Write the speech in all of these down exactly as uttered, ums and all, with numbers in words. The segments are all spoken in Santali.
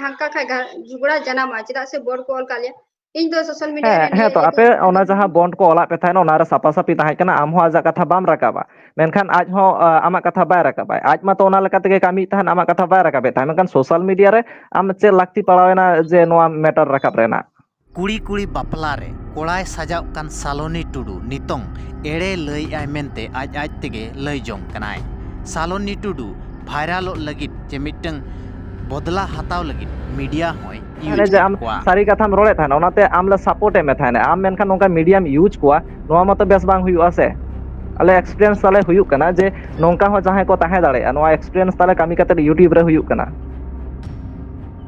ᱦᱟᱱᱠᱟ ᱠᱷᱟᱡ ᱜᱷᱟ-, ᱡᱷᱚᱜᱽᱲᱟ ᱡᱟᱱᱟᱢᱚᱜᱼᱟ, ᱪᱮᱫᱟᱜ ᱥᱮ ᱵᱚᱱᱰ ᱠᱚ ᱚᱞ ᱠᱟᱜ ᱞᱮᱭᱟ᱾ ᱤᱧ ᱫᱚ ᱥᱳᱥᱟᱞ ᱢᱤᱰᱤᱭᱟ ᱦᱮᱸ, ᱨᱮ ᱦᱮᱸ, ᱱᱤᱭᱟᱹ ᱛᱚ ᱜᱮ ᱟᱯᱮ ᱚᱱᱟ ᱡᱟᱦᱟᱸ ᱵᱚᱱᱰ ᱠᱚ ᱚᱞᱟᱜ ᱯᱮ ᱛᱟᱦᱮᱸᱱ, ᱚᱱᱟ ᱨᱮ ᱥᱟᱯᱷᱟ ᱥᱟᱹᱯᱷᱤ ᱛᱟᱦᱮᱸ ᱠᱟᱱᱟ, ᱟᱢ ᱦᱚᱸ ᱟᱡᱟᱜ ᱠᱟᱛᱷᱟ ᱵᱟᱢ ᱨᱟᱠᱟᱵᱟ, ᱢᱮᱱᱠᱷᱟᱱ ᱟᱡ ᱦᱚᱸ, ᱟ, ᱟᱢᱟᱜ ᱠᱟᱛᱷᱟ ᱵᱟᱭ ᱨᱟᱠᱟᱵᱟ᱾ ᱟᱡ ᱢᱟ ᱛᱚ ᱚᱱᱟ ᱞᱮᱠᱟ ᱛᱮᱜᱮ ᱠᱟᱹᱢᱤᱭᱮᱫ ᱛᱟᱦᱮᱸᱱ, ᱟᱢᱟᱜ ᱠᱟᱛᱷᱟ ᱵᱟᱭ ᱨᱟᱠᱟᱵᱮᱫ ᱛᱟᱦᱮᱸᱱ, ᱢᱮᱱᱠᱷᱟᱱ ᱥᱳᱥᱟᱞ ᱢᱤᱰᱤᱭᱟ ᱨᱮ ᱟᱢ ᱪᱮᱫ ᱞᱟᱹᱠᱛᱤ ᱯᱟᱲᱟᱣᱮᱱᱟ ᱡᱮ ᱱᱚᱣᱟ ᱢᱮᱴᱟᱨ ᱨᱟᱠᱟᱵ ᱨᱮᱱᱟᱜ? ᱠᱩᱲᱤ ᱠᱩᱲᱤ ᱵᱟᱯᱞᱟ ᱨᱮ ᱠᱚᱲᱟᱭ ᱥᱟᱡᱟᱣ ᱠᱟᱱ ᱥᱟᱞᱚᱱᱤ ᱴᱩᱰᱩ ᱱᱤᱛᱚᱝ ᱮᱲᱮ ᱞᱟᱹᱭᱮᱫᱼᱟᱭ ᱢᱮᱱᱛᱮ ᱟᱡ ᱟᱡ ᱛᱮᱜᱮ ᱞᱟᱹᱭ ᱡᱚᱝ ᱠᱟᱱᱟᱭ᱾ ᱥᱟᱞᱚᱱᱤ ᱴᱩᱰᱩ ᱵᱷᱟᱭᱨᱟᱞᱚᱜ ᱞᱟᱹᱜᱤᱫ ᱪᱮ ᱢᱤᱫᱴᱟᱝ ᱵᱚᱫᱞᱟ ᱦᱟᱛᱟᱣ ᱞᱟᱹᱜᱤᱫ ᱢᱤᱰᱤᱭᱟ ᱦᱚᱸᱭ ᱦᱟᱱᱮ ᱤᱭᱩᱡᱽ ᱡᱮ ᱮᱫ ᱟᱢ ᱠᱚᱣᱟ᱾ ᱥᱟᱹᱨᱤ ᱠᱟᱛᱷᱟᱢ ᱨᱚᱲᱮᱫ ᱛᱟᱦᱮᱱᱟ, ᱚᱱᱟᱛᱮ ᱟᱢ ᱞᱮ ᱥᱟᱯᱳᱨᱴ ᱮᱫ ᱢᱮ ᱛᱟᱦᱮᱱᱟ᱾ ᱟᱢ ᱢᱮᱱᱠᱷᱟᱱ ᱱᱚᱝᱠᱟ ᱢᱤᱰᱤᱭᱟᱢ ᱤᱭᱩᱡᱽ ᱠᱚᱣᱟ, ᱱᱚᱣᱟ ᱢᱟᱛᱚ ᱵᱮᱥ ᱵᱟᱝ ᱦᱩᱭᱩᱜᱼᱟ ᱥᱮ᱾ ᱟᱞᱮ ᱮᱠᱥᱯᱤᱨᱤᱭᱮᱱᱥ ᱛᱟᱞᱮ ᱦᱩᱭᱩᱜ ᱠᱟᱱᱟ ᱡᱮ ᱱᱚᱝᱠᱟ ᱦᱚᱸ ᱡᱟᱦᱟᱸᱭ ᱠᱚ ᱛᱟᱦᱮᱸ ᱫᱟᱲᱮᱭᱟᱜᱼᱟ, ᱱᱚᱣᱟ ᱮᱠᱥᱯᱤᱨᱤᱭᱮᱱᱥ ᱛᱟᱞᱮ ᱠᱟᱹᱢᱤ ᱠᱟᱛᱮ YouTube ᱨᱮ ᱦᱩᱭᱩᱜ ᱠᱟᱱᱟ᱾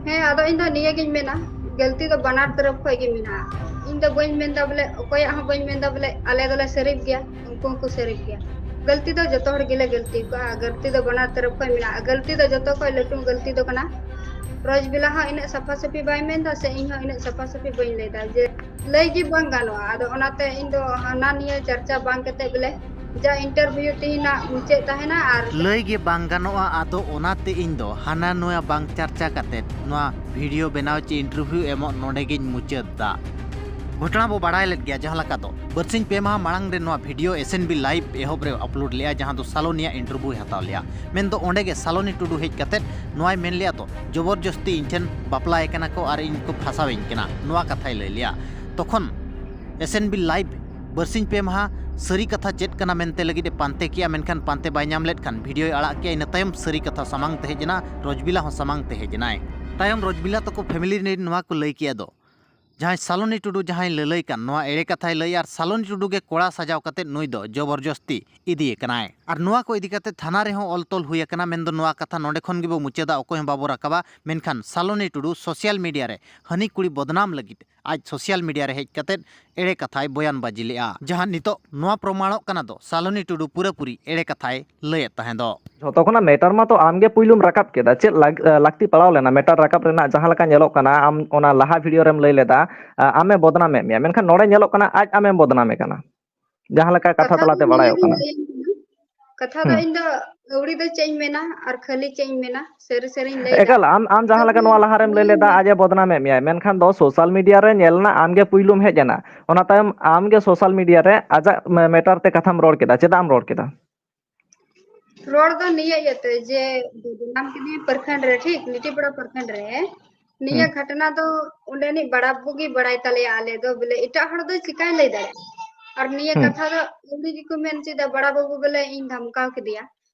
ᱦᱮᱸ, ᱟᱫᱚ ᱤᱧ ᱫᱚ ᱱᱤᱭᱟᱹ ᱜᱤᱧ ᱢᱮᱱᱟ, ᱜᱟᱹᱞᱛᱤ ᱫᱚ ᱵᱟᱱᱟᱨ ᱛᱚᱨᱚᱯ ᱠᱷᱚᱡ ᱜᱮ ᱢᱮᱱᱟᱜᱼᱟ᱾ ᱤᱧ ᱫᱚ ᱵᱟᱹᱧ ᱢᱮᱱᱫᱟ ᱵᱚᱞᱮ, ᱚᱠᱚᱭᱟᱜ ᱦᱚᱸ ᱵᱟᱹᱧ ᱢᱮᱱᱫᱟ ᱵᱚᱞᱮ ᱟᱞᱮ ᱫᱚᱞᱮ ᱥᱟᱹᱨᱤᱯ ᱜᱮᱭᱟ, ᱩᱱᱠᱩ ᱦᱚᱸᱠᱚ ᱥᱟᱹᱨᱤᱯ ᱜᱮᱭᱟ᱾ ᱜᱟᱹᱞᱛᱤ ᱫᱚ ᱡᱚᱛᱚ ᱦᱚᱲ ᱜᱮᱞᱮ ᱜᱟᱹᱞᱛᱤ ᱠᱚᱜᱼᱟ᱾ ᱜᱟᱹᱞᱛᱤ ᱫᱚ ᱵᱟᱱᱟᱨ ᱛᱚᱨᱚᱯ ᱠᱷᱚᱡ ᱢᱮᱱᱟᱜᱼᱟ᱾ ᱜᱟᱹᱞᱛᱤ ᱫᱚ ᱡᱚᱛᱚ ᱠᱷᱚᱡ ᱞᱟᱹᱴᱩ ᱜᱟᱹᱞᱛᱤ ᱫᱚ ᱠᱟᱱᱟ ᱨᱚᱡᱽᱵᱤᱞᱟ ᱦᱚᱸ ᱤᱱᱟᱹᱜ ᱥᱟᱯᱷᱟ ᱥᱟᱹᱯᱷᱤ ᱵᱟᱭ ᱢᱮᱱᱫᱟ, ᱥᱮ ᱤᱧ ᱦᱚᱸ ᱤᱱᱟᱹᱜ ᱥᱟᱯᱷᱟ ᱥᱟᱹᱯᱷᱤ ᱵᱟᱹᱧ ᱞᱟᱹᱭᱫᱟ, ᱡᱮ ᱞᱟᱹᱭ ᱜᱮ ᱵᱟᱝ ᱜᱟᱱᱚᱜᱼᱟ᱾ ᱟᱫᱚ ᱚᱱᱟᱛᱮ ᱤᱧ ᱫᱚ ᱦᱟᱱᱟ ᱱᱤᱭᱟᱹ ᱪᱟᱨᱪᱟ ᱵᱟᱝ ᱠᱟᱛᱮ ᱵᱚᱞᱮ ᱡᱟ ᱤᱱᱴᱟᱨᱵᱷᱤᱭᱩ ᱛᱮᱦᱮᱧᱟᱜ ᱢᱩᱪᱟᱹᱫ ᱛᱟᱦᱮᱱᱟ ᱟᱨ ᱞᱟᱹᱭ ᱜᱮ ᱵᱟᱝ ᱜᱟᱱᱚᱜᱼᱟ, ᱟᱫᱚ ᱚᱱᱟᱛᱮ ᱤᱧ ᱫᱚ ᱦᱟᱱᱟ ᱱᱚᱣᱟ ᱵᱟᱝ ᱪᱟᱨᱪᱟ ᱠᱟᱛᱮ ᱱᱚᱣᱟ ᱵᱷᱤᱰᱤᱭᱳ ᱵᱮᱱᱟᱣ ᱪᱮ ᱤᱱᱴᱟᱨᱵᱷᱤᱭᱩ ᱮᱢᱚᱜ ᱱᱚᱰᱮ ᱜᱤᱧ ᱢᱩᱪᱟᱹᱫ ᱫᱟ᱾ ᱜᱷᱚᱴᱚᱱᱟ ᱵᱚ ᱵᱟᱲᱟᱭ ᱞᱮᱫ ᱜᱮᱭᱟ, ᱡᱟᱦᱟᱸ ᱞᱮᱠᱟ ᱫᱚ ᱵᱟᱨᱥᱤᱧ ᱯᱮ ᱢᱟᱦᱟ ᱢᱟᱲᱟᱝ ᱨᱮ ᱱᱚᱣᱟ ᱵᱷᱤᱰᱤᱭᱳ SNB Live ᱮᱦᱚᱵ ᱨᱮ ᱟᱯᱞᱳᱰ ᱞᱮᱜᱼᱟ, ᱡᱟᱦᱟᱸ ᱫᱚ ᱥᱟᱞᱚᱱᱤᱭᱟ ᱤᱱᱴᱟᱨᱵᱷᱤᱭᱩᱭ ᱦᱟᱛᱟᱣ ᱞᱮᱜᱼᱟ᱾ ᱢᱮᱱᱫᱚ ᱚᱸᱰᱮ ᱜᱮ ᱥᱟᱞᱚᱱᱤ ᱴᱩᱰᱩ ᱦᱮᱡ ᱠᱟᱛᱮ ᱱᱚᱣᱟᱭ ᱢᱮᱱ ᱞᱮᱜᱼᱟ ᱫᱚ, ᱡᱚᱵᱚᱨᱡᱚᱥᱛᱤ ᱤᱧ ᱴᱷᱮᱱ ᱵᱟᱯᱞᱟᱭᱮ ᱠᱟᱱᱟ ᱠᱚ ᱟᱨ ᱤᱧ ᱠᱚ ᱯᱷᱟᱥᱟᱣᱤᱧ ᱠᱟᱱᱟ, ᱱᱚᱣᱟ ᱠᱟᱛᱷᱟᱭ ᱞᱟᱹᱭ ᱞᱮᱜᱼᱟ᱾ ᱛᱚᱠᱷᱚᱱ SNB Live ᱵᱟᱨᱥᱤᱧ ᱯᱮ ᱢᱟᱦᱟ ᱥᱟᱹᱨᱤ ᱠᱟᱛᱷᱟ ᱪᱮᱫ ᱠᱟᱱᱟ ᱢᱮᱱᱛᱮ ᱞᱟᱹᱜᱤᱫ ᱮ ᱯᱟᱱᱛᱮ ᱠᱮᱜᱼᱟ, ᱢᱮᱱᱠᱷᱟᱱ ᱯᱟᱱᱛᱮ ᱵᱟᱭ ᱧᱟᱢ ᱞᱮᱫ ᱠᱷᱟᱱ ᱵᱷᱤᱰᱤᱭᱳᱭ ᱟᱲᱟᱜ ᱠᱮᱜᱼᱟ᱾ ᱤᱱᱟᱹ ᱛᱟᱭᱚᱢ ᱥᱟᱹᱨᱤ ᱠᱟᱛᱷᱟ ᱥᱟᱢᱟᱝ ᱛᱮ ᱦᱮᱡ ᱮᱱᱟ, ᱨᱚᱡᱽᱵᱤᱞᱟ ᱦᱚᱸ ᱥᱟᱢᱟᱝ ᱛᱮ ᱦᱮᱡ ᱮᱱᱟᱭ᱾ ᱛᱟᱭᱚᱢ ᱨᱚᱡᱽᱵᱤᱞᱟ ᱛᱟᱠᱚ ᱯᱷᱮᱢᱤᱞᱤ ᱨᱮᱱ ᱱᱚᱣᱟ ᱠᱚ ᱞᱟᱹᱭ ᱠᱮᱜᱼᱟ ᱫᱚ, ᱡᱟᱦᱟᱸᱭ ᱥᱟᱞᱚᱱᱤ ᱴᱩᱰᱩ ᱡᱟᱦᱟᱸᱭ ᱞᱟᱹᱞᱟᱹᱭ ᱠᱟᱱ, ᱱᱚᱣᱟ ᱮᱲᱮ ᱠᱟᱛᱷᱟᱭ ᱞᱟᱹᱭ ᱟᱨ ᱥᱟᱞᱚᱱᱤ ᱴᱩᱰᱩ ᱜᱮ ᱠᱚᱲᱟ ᱥᱟᱡᱟᱣ ᱠᱟᱛᱮ ᱱᱩᱭ ᱫᱚ ᱡᱚᱵᱚᱨᱡᱚᱥᱛᱤ ᱤᱫᱤᱭᱮ ᱠᱟᱱᱟᱭ᱾ ᱟᱨ ᱱᱚᱣᱟ ᱠᱚ ᱤᱫᱤ ᱠᱟᱛᱮ ᱛᱷᱟᱱᱟ ᱨᱮᱦᱚᱸ ᱚᱞ ᱛᱚᱞ ᱦᱩᱭ ᱟᱠᱟᱱᱟ, ᱢᱮᱱᱫᱚ ᱱᱚᱣᱟ ᱠᱟᱛᱷᱟ ᱱᱚᱰᱮ ᱠᱷᱚᱱ ᱜᱮᱵᱚ ᱢᱩᱪᱟᱹᱫᱟ, ᱚᱠᱚᱭ ᱦᱚᱸ ᱵᱟᱵᱚ ᱨᱟᱠᱟᱵᱟ᱾ ᱢᱮᱱᱠᱷᱟᱱ ᱥᱟᱞᱚᱱᱤ ᱴᱩᱰᱩ ᱥᱳᱥᱟᱞ ᱢᱤᱰᱤᱭᱟ ᱨᱮ ᱦᱟᱹᱱᱤ ᱠᱩᱲᱤ ᱵᱚᱫᱱᱟᱢ ᱞᱟᱹᱜᱤᱫ ᱟᱡ ᱥᱳᱥᱟᱞ ᱢᱤᱰᱤᱭᱟ ᱨᱮ ᱦᱮᱡ ᱠᱟᱛᱮ ᱮᱲᱮ ᱠᱟᱛᱷᱟᱭ ᱵᱚᱭᱟᱱ ᱵᱟᱡᱤ ᱞᱮᱜᱼᱟ, ᱡᱟᱦᱟᱸ ᱱᱤᱛᱚᱜ ᱱᱚᱣᱟ ᱯᱨᱚᱢᱟᱬᱚᱜ ᱠᱟᱱᱟ ᱫᱚ ᱥᱟᱞᱚᱱᱤ ᱴᱩᱰᱩ ᱯᱩᱨᱟᱹᱯᱩᱨᱤ ᱮᱲᱮ ᱠᱟᱛᱷᱟᱭ ᱞᱟᱹᱭᱮᱫ ᱛᱟᱦᱮᱸ ᱫᱚ᱾ ᱡᱷᱚᱛᱚ ᱠᱷᱚᱱᱟᱜ ᱢᱮᱴᱟᱨ ᱢᱟ ᱛᱚ ᱟᱢ ᱜᱮ ᱯᱩᱭᱞᱩᱢ ᱨᱟᱠᱟᱵ ᱠᱮᱫᱟ᱾ ᱪᱮᱫ ᱞᱟᱜ-, ᱞᱟᱹᱠᱛᱤ ᱯᱟᱲᱟᱣ ᱞᱮᱱᱟ ᱢᱮᱴᱟᱨ ᱨᱟᱠᱟᱵ ᱨᱮᱱᱟᱜ? ᱡᱟᱦᱟᱸ ᱞᱮᱠᱟ ᱧᱮᱞᱚᱜ ᱠᱟᱱᱟ, ᱟᱢ ᱚᱱᱟ ᱞᱟᱦᱟ ᱵᱷᱤᱰᱤᱭᱳ ᱨᱮᱢ ᱞᱟᱹᱭ ᱞᱮᱫᱟ, ᱟ, ᱟᱢᱮ ᱵᱚᱫᱱᱟᱢᱮᱫ ᱢᱮᱭᱟ, ᱢᱮᱱᱠᱷᱟᱱ ᱱᱚᱰᱮ ᱧᱮᱞᱚᱜ ᱠᱟᱱᱟ ᱟᱡ ᱟᱢᱮᱢ ᱵᱚᱫᱱᱟᱢᱮ ᱠᱟᱱᱟ, ᱡᱟᱦᱟᱸ ᱞᱮᱠᱟ ᱠᱟᱛᱷᱟ ᱠᱟᱛᱷᱟ ᱫᱚ ᱛᱟᱞᱟᱛᱮ ᱱᱤᱭᱟᱹ ᱵᱟᱲᱟᱭᱚᱜ ᱜᱤᱧ ᱠᱟᱱᱟ᱾ ᱞᱟᱹᱭᱟᱢ ᱠᱟᱱᱟ᱾ ᱠᱟᱛᱷᱟ ᱫᱚ ᱦᱩᱸ᱾ ᱤᱧ ᱫᱚ ᱟᱹᱣᱲᱤ ᱫᱚ ᱪᱮᱫ ᱤᱧ ᱢᱮᱱᱟ ᱟᱨ ᱠᱷᱟᱹᱞᱤ ᱪᱮᱫ ᱤᱧ ᱢᱮᱱᱟ, ᱥᱟᱹᱨᱤ ᱥᱟᱹᱨᱤᱧ ᱞᱟᱹᱭ ᱮᱫᱟ᱾ ᱮᱠᱟᱞ, ᱟᱢ, ᱟᱢ ᱡᱟᱦᱟᱸ ᱞᱮᱠᱟ ᱱᱚᱣᱟ ᱞᱟᱦᱟᱨᱮᱢ ᱞᱟᱹᱭ ᱞᱮᱫᱟ, ᱟᱡ ᱮ ᱵᱚᱫᱱᱟᱢᱮᱫ ᱢᱮᱭᱟ, ᱢᱮᱱᱠᱷᱟᱱ ᱫᱚ social media ᱨᱮ ᱧᱮᱞ ᱮᱱᱟ ᱟᱢ ᱜᱮ ᱯᱩᱭᱞᱩᱢ ᱦᱮᱡ ᱮᱱᱟ, ᱚᱱᱟ ᱛᱟᱭᱚᱢ ᱟᱢ ᱜᱮ social media ᱨᱮ ᱟᱡᱟᱜ matter ᱛᱮ ᱠᱟᱛᱷᱟᱢ ᱨᱚᱲ ᱠᱮᱫᱟ᱾ ᱪᱮᱫᱟᱜ ᱮᱢ ᱨᱚᱲ ᱠᱮᱫᱟ? ᱨᱚᱲ ᱫᱚ ᱱᱤᱭᱟᱹ ᱤᱭᱟᱹᱛᱮ ᱡᱮ ᱵᱚᱫᱱᱟᱢ ᱠᱤᱫᱤᱧ ᱯᱨᱚᱠᱷᱚᱸᱰ ᱨᱮ, ᱴᱷᱤᱠ ᱞᱤᱴᱤᱯᱟᱲᱟ ᱯᱨᱚᱠᱷᱚᱸᱰ ᱨᱮ, ᱱᱤᱭᱟᱹ ᱦᱩᱸ᱾ ᱜᱷᱚᱴᱱᱟ ᱫᱚ ᱚᱸᱰᱮᱱᱤᱡ ᱵᱟᱲᱟ ᱵᱟᱹᱵᱩ ᱜᱮ ᱵᱟᱲᱟᱭ ᱛᱟᱞᱮᱭᱟ ᱟᱞᱮ ᱫᱚ, ᱵᱚᱞᱮ ᱮᱴᱟᱜ ᱦᱚᱲ ᱫᱚ ᱪᱤᱠᱟᱭ ᱞᱟᱹᱭ ᱫᱟᱲᱮᱭᱟᱜᱼᱟ? ᱟᱨ ᱱᱤᱭᱟᱹ ᱦᱩᱸ᱾ ᱠᱟᱛᱷᱟ ᱫᱚ ᱟᱹᱣᱲᱤ ᱜᱮᱠᱚ ᱢᱮᱱ ᱦᱚᱪᱚᱭᱮᱫᱟ, ᱵᱟᱲᱟ ᱵᱟᱹᱵᱩ ᱵᱚᱞᱮ ᱤᱧ ᱫᱷᱟᱢᱠᱟᱣ ᱠᱮᱫᱮᱭᱟ,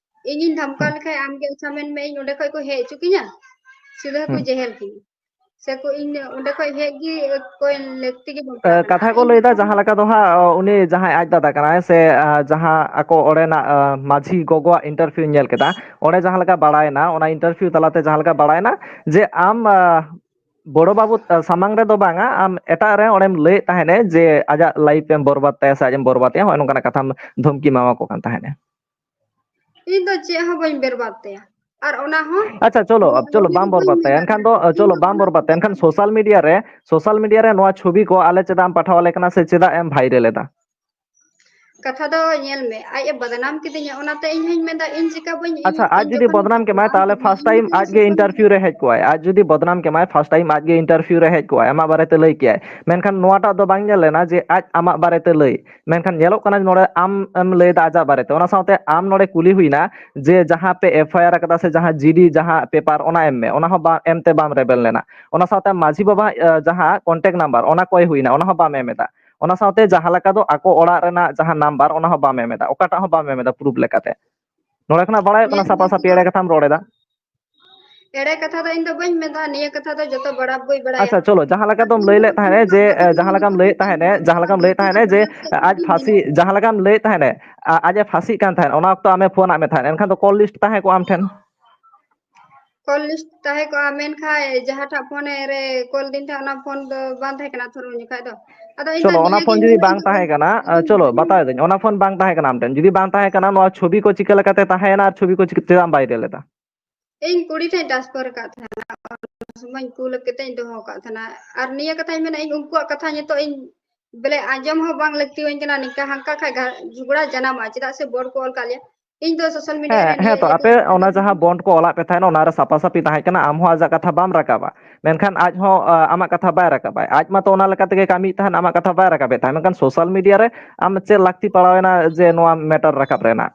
ᱤᱧᱤᱧ ᱫᱷᱟᱢᱠᱟᱣ ᱦᱩᱸ᱾ ᱞᱮᱠᱷᱟᱡ ᱟᱢᱜᱮ ᱟᱪᱪᱷᱟ ᱢᱮᱱ ᱢᱮ, ᱤᱧ ᱚᱸᱰᱮ ᱠᱷᱚᱡ ᱠᱚ ᱦᱮᱡ ᱦᱚᱪᱚ ᱠᱤᱧᱟ, ᱥᱤᱫᱷᱟᱹ ᱠᱚ ᱦᱩᱸ᱾ ᱡᱮᱦᱮᱞ ᱠᱤᱧᱟ, ᱥᱮ ᱠᱚ ᱤᱧ ᱚᱸᱰᱮ ᱠᱷᱚᱡ ᱦᱮᱡ ᱜᱮ ᱠᱚᱭ ᱞᱟᱹᱠᱛᱤ ᱜᱮ ᱵᱟᱝ ᱮ, ᱯᱟᱲᱟᱜ ᱠᱟᱱᱟ᱾ ᱠᱟᱛᱷᱟ ᱠᱚ ᱤᱧ ᱞᱟᱹᱭᱫᱟ ᱡᱟᱦᱟᱸ ᱞᱮᱠᱟ ᱫᱚ ᱦᱟᱸᱜ, ᱚ, ᱩᱱᱤ ᱡᱟᱦᱟᱸᱭ ᱟᱡ ᱫᱟᱫᱟ ᱠᱟᱱᱟᱭ ᱥᱮ, ᱟ, ᱡᱟᱦᱟᱸ ᱟᱠᱚ ᱚᱸᱰᱮᱱᱟᱜ, ᱟ, ᱢᱟᱹᱡᱷᱤ ᱜᱚᱜᱚᱣᱟᱜ interview ᱧᱮᱞ ᱠᱮᱫᱟ, ᱚᱸᱰᱮ ᱡᱟᱦᱟᱸ ᱞᱮᱠᱟ ᱵᱟᱲᱟᱭᱮᱱᱟ, ᱚᱱᱟ interview ᱛᱟᱞᱟᱛᱮ ᱡᱟᱦᱟᱸ ᱞᱮᱠᱟ ᱵᱟᱲᱟᱭᱮᱱᱟ ᱡᱮ ᱟᱢ, ᱟ, ᱵᱚᱲᱚ ᱵᱟᱹᱵᱩ, ᱟ, ᱥᱟᱢᱟᱝ ᱨᱮᱫᱚ ᱵᱟᱝᱟ, ᱟᱢ ᱮᱴᱟᱜ ᱨᱮ ᱚᱸᱰᱮᱢ ᱞᱟᱹᱭᱮᱫ ᱛᱟᱦᱮᱸᱱᱮ ᱡᱮ ᱟᱡᱟᱜ life ᱮᱢ ᱵᱚᱨᱵᱟᱫ ᱛᱟᱭᱟ ᱥᱮ ᱟᱡ ᱮᱢ ᱵᱚᱨᱵᱟᱫ ᱮᱭᱟ, ᱦᱚᱸᱜᱼᱚᱭ ᱱᱚᱝᱠᱟᱱᱟᱜ ᱠᱟᱛᱷᱟᱢ ᱫᱷᱚᱢᱠᱤ ᱮᱢᱟᱣᱟᱠᱚ ᱠᱟᱱ ᱛᱟᱦᱮᱸᱱᱮ᱾ ᱤᱧ ᱫᱚ ᱪᱮᱫ ᱦᱚᱸ ᱵᱟᱹᱧ ᱵᱮᱨᱵᱟᱫ ᱛᱟᱭᱟ᱾ ᱟᱨ ᱚᱱᱟ ᱦᱚᱸ ᱟᱪᱪᱷᱟ, ᱪᱚᱞᱚ, ᱤᱧ ᱫᱚ ᱪᱚᱞᱚ, ᱟᱹᱣᱲᱤ ᱵᱟᱢ ᱫᱚ ᱵᱟᱹᱧ ᱵᱚᱨᱵᱟᱫ ᱢᱮᱱ ᱛᱟᱭᱟ᱾ ᱮᱱᱠᱷᱟᱱ ᱫᱟᱲᱮᱭᱟᱜᱼᱟ᱾ ᱫᱚ, ᱤᱧ ᱪᱚᱞᱚ, ᱫᱚ ᱵᱟᱢ ᱚᱱᱟ ᱵᱚᱨᱵᱟᱫ ᱛᱟᱭᱟ᱾ ᱮᱱᱠᱷᱟᱱ social media ᱨᱮ, social media ᱨᱮ ᱱᱚᱣᱟ ᱪᱷᱚᱵᱤ ᱠᱚ ᱟᱞᱮ ᱪᱮᱫᱟᱜ ᱮᱢ ᱯᱟᱴᱷᱟᱣ ᱟᱞᱮ ᱠᱟᱱᱟ ᱥᱮ ᱪᱮᱫᱟᱜ ᱮᱢ viral ᱮᱫᱟ? ᱠᱟᱛᱷᱟ ᱫᱚ ᱧᱮᱞ ᱢᱮ, ᱟᱡ ᱮ ᱵᱟᱫᱱᱟᱢ ᱠᱤᱫᱤᱧᱟ, ᱚᱱᱟᱛᱮ ᱤᱧ ᱦᱚᱧ ᱢᱮᱱᱫᱟ, ᱤᱧ ᱪᱮᱠᱟ ᱵᱟᱹᱧ, ᱤᱧ, ᱟᱪᱪᱷᱟ, ᱟᱡ ᱤᱧ ᱡᱩᱫᱤ ᱡᱚᱠᱷᱚᱱ ᱵᱚᱫᱱᱟᱢ ᱠᱮᱢᱟᱭ, ᱟᱢ ᱛᱟᱦᱚᱞᱮ ᱴᱷᱮᱱ first time ᱤᱧ ᱟᱡ ᱜᱮ social media interview ᱨᱮ ᱦᱮᱡ ᱠᱚᱜᱼᱟᱭ᱾ ᱟᱡ ᱡᱩᱫᱤ ᱵᱚᱫᱱᱟᱢ ᱠᱮᱢᱟᱭ, first time ᱟᱡ ᱜᱮ interview ᱨᱮ ᱦᱮᱡ ᱠᱚᱜᱼᱟᱭ, ᱟᱢᱟᱜ ᱵᱟᱨᱮᱛᱮ ᱞᱟᱹᱭ ᱠᱮᱭᱟᱭ᱾ ᱢᱮᱱᱠᱷᱟᱱ ᱱᱚᱣᱟᱴᱟᱜ ᱫᱚ ᱵᱟᱝ ᱧᱮᱞ ᱞᱮᱱᱟ ᱡᱮ ᱟᱡ ᱟᱢᱟᱜ ᱵᱟᱨᱮᱛᱮ ᱞᱟᱹᱭ᱾ ᱢᱮᱱᱠᱷᱟᱱ ᱧᱮᱞᱚᱜ ᱠᱟᱱᱟ ᱱᱚᱰᱮ ᱟᱢ ᱮᱢ ᱞᱟᱹᱭᱫᱟ ᱟᱡᱟᱜ ᱵᱟᱨᱮᱛᱮ, ᱚᱱᱟ ᱥᱟᱶᱛᱮ ᱟᱢ ᱱᱚᱰᱮ ᱠᱩᱞᱤ ᱦᱩᱭᱱᱟ ᱡᱮ ᱡᱟᱦᱟᱸ ᱯᱮ FIR ᱟᱠᱟᱫᱟ ᱥᱮ ᱡᱟᱦᱟᱸ GD ᱡᱟᱦᱟᱸ paper, ᱚᱱᱟ ᱮᱢ ᱢᱮ, ᱚᱱᱟ ᱦᱚᱸ ᱵᱟ-, ᱮᱢᱛᱮ ᱵᱟᱢ ᱨᱮᱵᱮᱱ ᱞᱮᱱᱟ᱾ ᱚᱱᱟ ᱥᱟᱶᱛᱮ ᱢᱟᱹᱡᱷᱤ ᱵᱟᱵᱟ, ᱮ, ᱡᱟᱦᱟᱸ contact number, ᱚᱱᱟ ᱠᱚᱭ ᱦᱩᱭᱱᱟ, ᱚᱱᱟ ᱦᱚᱸ ᱵᱟᱢ ᱮᱢ ᱮᱫᱟ᱾ ᱚᱱᱟ ᱥᱟᱶᱛᱮ ᱡᱟᱦᱟᱸ ᱞᱮᱠᱟ ᱫᱚ ᱟᱠᱚ ᱚᱲᱟᱜ ᱨᱮᱱᱟᱜ ᱡᱟᱦᱟᱸ number, ᱚᱱᱟ ᱦᱚᱸ ᱵᱟᱢ ᱮᱢ ᱮᱫᱟ, ᱚᱠᱟᱴᱟᱜ ᱦᱚᱸ ᱵᱟᱢ ᱮᱢ ᱮᱫᱟ proof ᱞᱮᱠᱟᱛᱮ᱾ ᱱᱚᱰᱮ ᱠᱷᱚᱱᱟᱜ ᱵᱟᱲᱟᱭᱚᱜ ᱠᱟᱱᱟ ᱧᱮᱞ ᱥᱟᱯᱷᱟ ᱢᱮ, ᱥᱟᱹᱯᱷᱤ ᱮᱲᱮ ᱠᱟᱛᱷᱟᱢ ᱨᱚᱲ ᱮᱫᱟ᱾ ᱮᱲᱮ ᱠᱟᱛᱷᱟ ᱫᱚ ᱤᱧ ᱫᱚ ᱵᱟᱹᱧ ᱢᱮᱱᱫᱟ, ᱱᱤᱭᱟᱹ ᱠᱟᱛᱷᱟ ᱫᱚ ᱡᱚᱛᱚ ᱵᱟᱲᱟ ᱵᱚᱭ ᱵᱟᱲᱟᱭᱟ᱾ ᱟᱪᱪᱷᱟ, ᱪᱚᱞᱚ, ᱡᱟᱦᱟᱸ ᱞᱮᱠᱟ ᱫᱚᱢ ᱞᱟᱹᱭ ᱞᱮᱫ ᱛᱟᱦᱮᱸᱫ ᱡᱮ, ᱮ, ᱡᱟᱦᱟᱸ ᱞᱮᱠᱟᱢ ᱞᱟᱹᱭᱮᱫ ᱛᱟᱦᱮᱸᱫ, ᱡᱟᱦᱟᱸ ᱞᱮᱠᱟᱢ ᱞᱟᱹᱭᱮᱫ ᱛᱟᱦᱮᱸᱫ ᱡᱮ, ᱮ, ᱟᱡ ᱯᱷᱟᱸᱥᱤ, ᱡᱟᱦᱟᱸ ᱞᱮᱠᱟᱢ ᱞᱟᱹᱭᱮᱫ ᱛᱟᱦᱮᱸᱫ, ᱟ-, ᱟᱡ ᱮ ᱯᱷᱟᱸᱥᱤᱜ ᱠᱟᱱ ᱛᱟᱦᱮᱸᱫ, ᱚᱱᱟ ᱚᱠᱛᱚ ᱟᱢᱮ ᱯᱷᱳᱱ ᱟᱫ ᱢᱮ ᱛᱟᱦᱮᱸᱫ, ᱮᱱᱠᱷᱟᱱ ᱫᱚ call list ᱛᱟᱦᱮᱸ ᱠᱚᱜᱼᱟ ᱟᱢ ᱴᱷᱮᱱ᱾ Call list ᱛᱟᱦᱮᱸ ᱠᱚᱜᱼᱟ, ᱢᱮᱱᱠᱷᱟᱱ ᱡᱟᱦᱟᱸᱴᱟᱜ ᱯᱷᱳᱱ ᱨᱮ call ᱫᱤᱧ ᱛᱟᱦᱮᱸᱫ, ᱚᱱᱟ ᱯᱷᱳᱱ ᱫᱚ ᱵᱟᱝ ᱛᱟᱦᱮᱸ ᱠᱟᱱᱟ ᱛᱷᱚᱨ ᱩᱱ ᱡᱚᱠᱷᱟᱡ ᱫᱚ᱾ ᱟᱫᱚ ᱤᱧ ᱫᱚ ᱪᱚᱞᱚ, ᱚᱱᱟ ᱱᱤᱭᱟᱹ ᱯᱷᱳᱱ ᱜᱤᱧ ᱡᱩᱫᱤ ᱢᱮᱱᱟ, ᱵᱟᱝ ᱤᱧ ᱫᱚ ᱛᱟᱦᱮᱸ ᱠᱟᱱᱟ, ᱟᱹᱣᱲᱤ ᱟ, ᱫᱚ ᱪᱚᱞᱚ, ᱵᱟᱹᱧ ᱵᱟᱛᱟᱣ ᱢᱮᱱᱟ᱾ ᱫᱟᱹᱧ, ᱚᱱᱟ ᱯᱷᱳᱱ ᱵᱟᱝ ᱛᱟᱦᱮᱸ ᱠᱟᱱᱟ ᱟᱢ ᱴᱷᱮᱱ, ᱡᱩᱫᱤ ᱵᱟᱝ ᱛᱟᱦᱮᱸ ᱠᱟᱱᱟ, ᱱᱚᱣᱟ ᱪᱷᱚᱵᱤ ᱠᱚ ᱪᱤᱠᱟᱹ ᱞᱮᱠᱟᱛᱮ ᱛᱟᱦᱮᱸᱭᱮᱱᱟ ᱟᱨ ᱪᱷᱚᱵᱤ ᱠᱚ ᱪᱤᱠᱟᱹ, ᱪᱮᱫᱟᱜ ᱮᱢ viral ᱮᱫᱟ? ᱤᱧ ᱠᱩᱲᱤ ᱴᱷᱮᱱ transfer ᱟᱠᱟᱫ ᱛᱟᱦᱮᱱᱟ, ᱩᱱ ᱥᱚᱢᱚᱭ ᱤᱧ ᱠᱩᱞ ᱠᱟᱛᱮ ᱤᱧ ᱫᱚᱦᱚ ᱟᱠᱟᱫ ᱛᱟᱦᱮᱱᱟ᱾ ᱟᱨ ᱱᱤᱭᱟᱹ ᱠᱟᱛᱷᱟᱧ ᱢᱮᱱᱟ, ᱤᱧ ᱩᱱᱠᱩᱣᱟᱜ ᱠᱟᱛᱷᱟ ᱱᱤᱛᱚᱜ ᱤᱧ ᱵᱚᱞᱮ ᱟᱸᱡᱚᱢ ᱦᱚᱸ ᱵᱟᱝ ᱞᱟᱹᱠᱛᱤ ᱟᱹᱧ ᱠᱟᱱᱟ, ᱱᱤᱝᱠᱟ ᱦᱟᱱᱠᱟ ᱠᱷᱟᱡ ᱜᱷᱟ-, ᱡᱷᱚᱜᱽᱲᱟ ᱡᱟᱱᱟᱢᱚᱜᱼᱟ, ᱪᱮᱫᱟᱜ ᱥᱮ board ᱠᱚ ᱚᱞ ᱠᱟᱜ ᱞᱮᱭᱟ᱾ ᱤᱧ ᱫᱚ ᱥᱳᱥᱟᱞ ᱢᱤᱰᱤᱭᱟ ᱦᱮᱸ ᱨᱮ ᱦᱮᱸ ᱱᱤᱭᱟᱹ ᱛᱚ ᱤᱭᱟᱹ ᱟᱯᱮ ᱫᱚ ᱚᱱᱟ ᱡᱟᱦᱟᱸ ᱵᱚᱱᱰ ᱠᱚ ᱚᱞᱟᱜ ᱯᱮ ᱛᱟᱦᱮᱸᱱ, ᱚᱱᱟᱨᱮ ᱥᱟᱯᱷᱟ ᱥᱟᱯᱷᱤ ᱛᱟᱦᱮᱸ ᱠᱟᱱᱟ, ᱟᱢ ᱦᱚᱸ ᱟᱡᱟᱜ ᱠᱟᱛᱷᱟ ᱵᱟᱢ ᱨᱟᱠᱟᱵᱟ, ᱢᱮᱱᱠᱷᱟᱱ ᱟᱡ ᱦᱚᱸ ᱟᱢᱟᱜ ᱠᱟᱛᱷᱟ ᱵᱟᱭ ᱨᱟᱠᱟᱵᱟ᱾ ᱟᱡ ᱢᱟ ᱛᱚ ᱚᱱᱟ ᱞᱮᱠᱟ ᱛᱮᱜᱮ ᱠᱟᱹᱢᱤᱭᱮᱫ ᱛᱟᱦᱮᱸᱱ, ᱟᱢᱟᱜ ᱠᱟᱛᱷᱟ ᱵᱟᱭ ᱨᱟᱠᱟᱵᱮᱫ ᱛᱟᱦᱮᱸᱱ, ᱢᱮᱱᱠᱷᱟᱱ ᱥᱳᱥᱟᱞ ᱢᱤᱰᱤᱭᱟ ᱨᱮ ᱟᱢ ᱪᱮᱫ ᱞᱟᱹᱠᱛᱤ ᱯᱟᱲᱟᱣᱮᱱᱟ ᱡᱮ ᱱᱚᱣᱟ ᱢᱮᱴᱟᱨ ᱨᱟᱠᱟᱵ ᱨᱮᱱᱟᱜ?